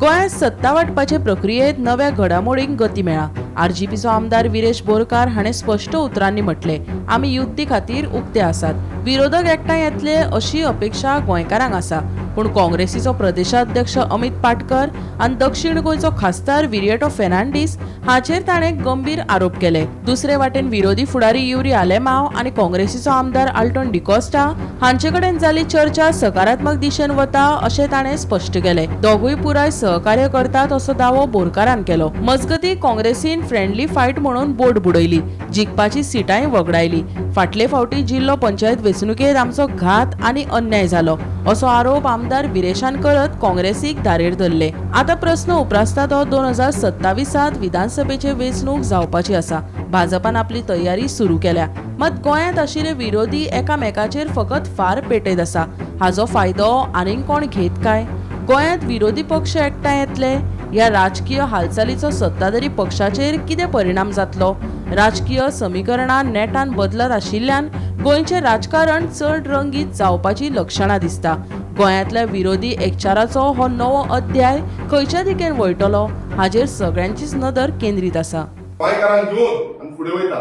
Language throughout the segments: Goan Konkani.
गोंयांत सत्ता वांटपाचे प्रक्रियेत नव्या घडामोडींक गती मेळ्ळा. आरजीपीचो आमदार विरेश बोरकार हाणें स्पश्ट उतरांनी म्हटलें, आमी युती खातीर उक्ते आसात, विरोधक एकठांय येतले अशी अपेक्षा गोंयकारांक आसा. पूण काँग्रेसीचो प्रदेशाध्यक्ष अमित पाटकर आनी दक्षिण गोंयचो खासदार विरियटो फेर्नांडीस हाचेर ताणें गंभीर आरोप केले. दुसरे वाटेन विरोधी फुडारी युरी आलेमाव आनी काँग्रेसीचो आमदार आल्टन डिकॉस्टा हांचे कडेन जाल्ली चर्चा सकारात्मक दिशेन वता अशें ताणें स्पश्ट केलें. दोगूय पुराय सहकार्य करतात असो दावो बोरकारान केलो. मजगतीं काँग्रेसीन फ्रेंडली फायट म्हणून बोट बुडयली, जिखपाची सिटांय वगडायली. फाटले फावटी जिल्लो पंचायत वेंचणुकेत आमचो घात आनी अन्याय जालो असो आरोप आमदार विरेशान करत काँग्रेसीक धारेर धरले. आता प्रस्न उप्रासता तो 2027 विधानसभेचे वेंचणूक जावपाची आसा. भाजपान आपली तयारी सुरू केल्या, मात गोंयांत आशिल्ले विरोधी एकामेकाचेर फकत फार पेटयत आसा. हाजो फायदो आनीक कोण घेत काय? गोंयांत विरोधी पक्ष एकठांय येतले? ह्या राजकीय हालचालीचो सत्ताधारी पक्षाचेर कितें परिणाम जातलो? राजकीय समीकरणां नेटान बदलत आशिल्ल्यान गोंयचें राजकारण चड रंगीत जावपाची लक्षणां दिसता. गोंयांतल्या विरोधी एकचाराचो हो नवो अध्याय खंयच्या दिकेन वळटलो हाजेर सगळ्यांचीच नदर केंद्रीत आसा. गोंयकारांक घेवन आनी फुडें वयता.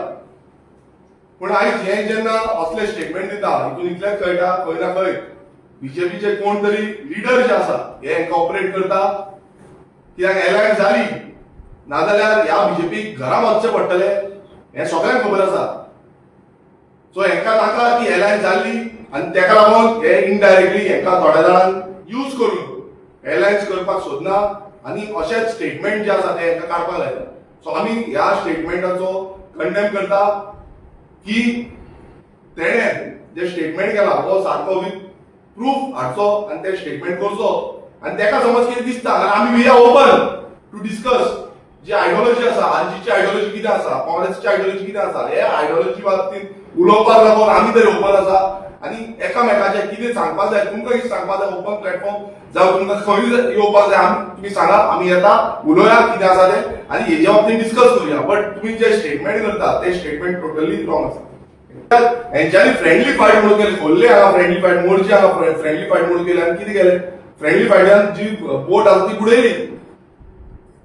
पूण आयज हें जेन्ना असले स्टेटमेंट दिता हितून इतलेंच कळटा खंय ना खंय बीजेपीचे कोण तरी लिडर जे आसा हे हांकां ऑपरेट करता. कित्याक एलायन्स जाली नाजाल्यार ह्या बीजेपीक घरा वचचें पडटलें हें सगळ्यांक खबर आसा. सो हेंकां नाका ती एलायन्स जाल्ली आनी तेका लागून हे इनडायरेक्टली हेंकां थोड्या जाणांक यूज करून एलायन्स करपाक सोदना आनी अशेंच स्टेटमेंट जे आसा ते हेंकां काडपाक लायता. सो आमी ह्या स्टेटमेंटाचो कंडेम करता की तेणें जे स्टेटमेंट केला हो सारको विथ प्रूफ हाडचो आनी ते स्टेटमेंट करचो आनी तेका समज कितें दिसता जाल्यार आमी we are open to discuss. Ji ideology आसा, आरजीची आयडियोलॉजी कितें आसा, काँग्रेसची आयडियोलॉजी कितें आसा, हे आयडियोलॉजी बाबतींत उलोवपाक लागून आमी तरी ओपन आसा आनी एकामेकाचें कितें सांगपाक जाय, तुमकां कितें सांगपाक जाय, ओपन प्लॅटफॉर्म जावं तुमकां खंय येवपाक जाय, आमी तुमी सांगा, आमी येता, उलोवया कितें आसा तें आनी हेजे बाबतींत डिस्कस करुया. बट तुमी जे स्टेटमेंट करता ते स्टेटमेंट टोटली रॉंग आसा. हेंच्यांनी फ्रेंडली फायट म्हणून केले, खोर्ले हांगा फ्रेंडली फायट, मोरजी हांगा फ्रेंडली फायट म्हणून केले आनी कितें केलें, फ्रेंडली फायटान जी बोट आसा ती बुडयली.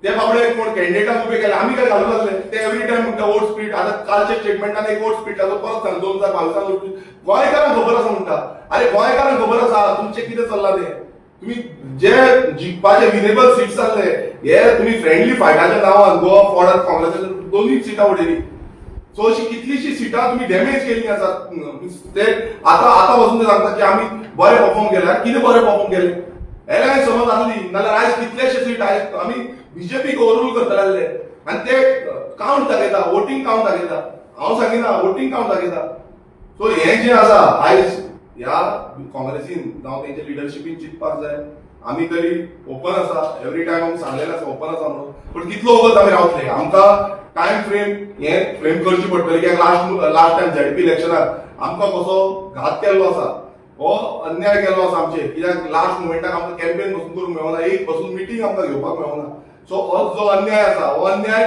ते बाबडे कोण कॅन्डिडेटाक उबे केले, आमी काय घालूं लागले ते एवरी टायम म्हणटा वोट स्प्लीट. आतां कालच्या स्टेटमेंटान एक वोट स्प्लिटाचो परत सांग, 2022 वोट स्प्लीट गोंयकारांक खबर आसा म्हणटा. अरे गोंयकारांक खबर आसा तुमचें कितें चल्लां तें. तुमी जे जिखपाचे विनेबल सीट्स आसले हे तुमी फ्रेंडली फायटाच्या नांवान गोवा फॉरवर्ड काँग्रेसाच्या दोनूय सिटां उडयली. सो अशी कितलीशी सिटां तुमी डॅमेज केल्ली आसात. ते आतां आतां पासून ते सांगता की आमी बरें परफॉर्म केले. कितें बरें परफॉर्म केलें? एलायन्स समज आसली नाल्यार आयज कितलेशे सीट आयज आमी बीजेपीक ओवररूल करतले आसले. आनी ते काउंट दाखयता, वोटींग काउंट दाखयता, हांव सांगिना, वोटींग काउंट दाखयता. सो हें जें आसा आयज ह्या काँग्रेसीन जावं तेंच्या लिडरशिपीन चिंतपाक जाय. आमी तरी ओपन आसा, एवरी टायम आमी सांगलेलें आसा ओपन आसा म्हणून, पूण कितलो वगत आमी रावतले? आमकां टायम फ्रेम हें फ्रेम करची पडटली, कित्याक लास्ट लास्ट टायम झेडपी इलेक्शनाक आमकां कसो घात केल्लो आसा, हो अन्याय केल्लो आसा आमचेर, कित्याक लास्ट मुमेंटाक आमकां कॅम्पेन बसून करूंक मेळना, एक बसून मिटींग आमकां घेवपाक मेळना. सो हो जो अन्याय आसा हो अन्याय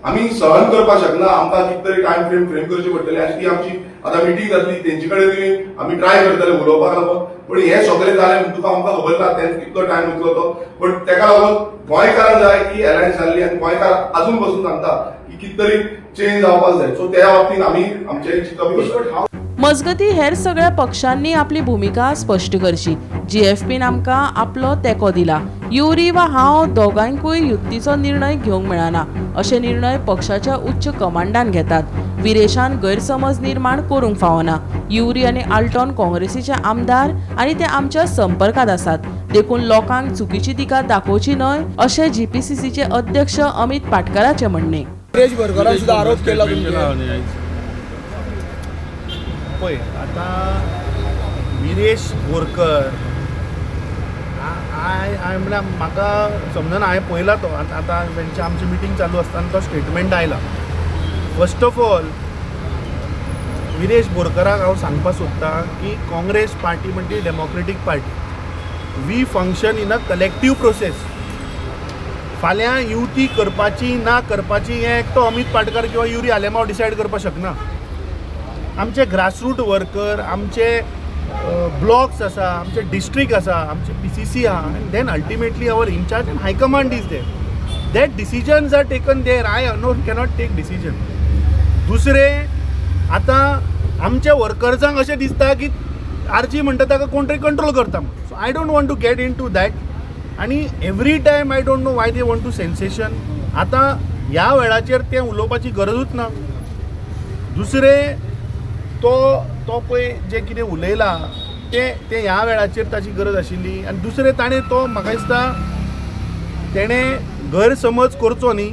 आमी सहन करपाक शकना. आमकां कितें तरी टायम फ्रेम फ्रेम करची पडटली आनी ती आमची आतां मिटींग जातली, तेंचे कडेन आमी ट्राय करतले उलोवपाक लागून. पूण हें सगळें जालें म्हणटकूच आमकां खबर ना तेंचो कितलो टायम उरलो तो. पूण तेका लागून गोंयकारांक जाय की एलायन्स जाल्ली आनी गोंयकार अजून बसून सांगता की कितें तरी चेंज जावपाक जाय. सो त्या बाबतींत आमी आमचे चिंतप करता. मजगती हेर सगळ्या पक्षांनी आपली भुमिका स्पश्ट करची. जीएफपीन आमकां आपलो तेंको दिला. युरी वा हांव दोगांयकूय युतीचो निर्णय घेवंक मेळना. अशे निर्णय पक्षाच्या उच्च कमांडान घेतात. विरेशान गैरसमज निर्माण करूंक फावना. युरी आनी आल्टॉन काँग्रेसीचे आमदार आनी ते आमच्या संपर्कात आसात, देखून लोकांक चुकीची दिका दाखोवची न्हय अशें जीपीसीसीचे अध्यक्ष अमित पाटकराचें म्हणणें. विरेश बोरकारान सुद्धा आरोप केला तुमचेर. पळय, आतां विरेश बोरकर, I I म्हळ्यार म्हाका समजना. हांवें पळयला तो आतां आतां तेंची आमची मिटींग चालू आसतना तो स्टेटमेंट आयला. फर्स्ट ऑफ ऑल, विरेश बोरकराक हांव सांगपाक सोदतां की काँग्रेस पार्टी म्हणजे democratic party. We function in a collective process. फाल्यां युती करपाची ना करपाची हें एकटो अमीत पाटकर किंवा युरी आलेमाव डिसायड करपाक शकना. आमचे ग्रासरूट वर्कर, आमचे ब्लॉक्स आसा, आमचे डिस्ट्रिक्ट आसा, आमचे पीसीसी आहा, and then ultimately our incharge and high command is there. That decisions are taken there. I alone cannot take decision. दुसरें, आतां आमच्या वर्कर्सांक अशें दिसता की आरजी म्हणटा ताका कोण तरी कंट्रोल करता म्हणून. So I don't want to get into that. आनी every time, I don't know why they want to sensation. आतां ह्या वेळाचेर तें उलोवपाची गरजूच ना. दुसरें, तो तो पळय जें कितें उलयला तें तें ह्या वेळाचेर ताची गरज आशिल्ली? आनी दुसरें, ताणें तो म्हाका दिसता तेणें गैरसमज करचो न्ही.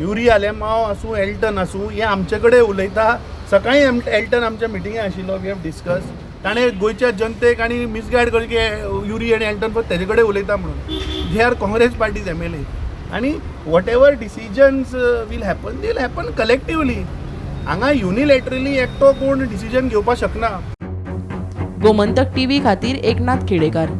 युरी आलेमाव आसूं, एल्टन आसूं, हे आमचे कडेन उलयता. सकाळीं एल्टन आमच्या मिटिंगे आशिल्लो. We have discuss. ताणें गोंयच्या जनतेक आनी मिसगायड करचें की युरी आनी एल्टन फक्त तेजे कडेन उलयता म्हणून. They are Congress party's MLA आनी whatever decisions will happen, will happen collectively. हांगा युनिलॅटरली एकटो कोण डिसिजन घेवपाक शकना. गोमंतक टीव्ही खातीर एकनाथ खेडेकर.